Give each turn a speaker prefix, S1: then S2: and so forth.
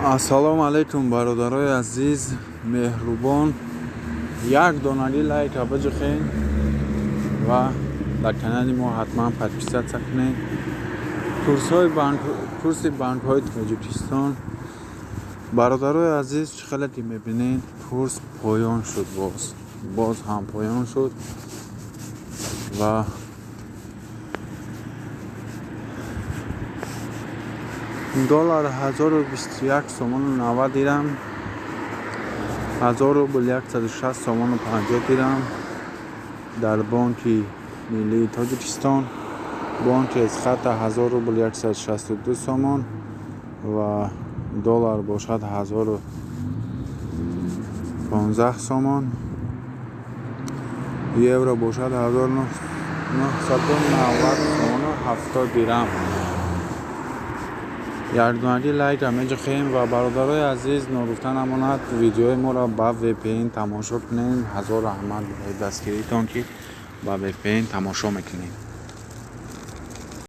S1: Ассалому алайкум, бародарои азиз, меҳрубон. Як донагӣ лайка биҷухен ва дар канали мо ҳатман подписаться кунед. Курсҳои банк, курси банкҳои Тоҷикистон. Бародарои азиз, чӣ хеле ки мебинед, курс поён шуд боз. Боз ҳам поён шуд ва доллар 1021 сомону 90 дирам, 1000 рубл 160 сомону 50 дирам дар Бонки Миллии Тоҷикистон. Бонки Эсхата 1000 рубл 162 сомон ва доллар бошад 1015 сомон, евро бошад 1990 сомону 70 дирам. Якдонагӣ лайка меҷухем ва, бародарои азиз, ногуфта намонад, видеои моро ба VPN тамошо кунед. Ҳазор раҳмат барои дастгиритон, ки ба VPN тамошо мекунед.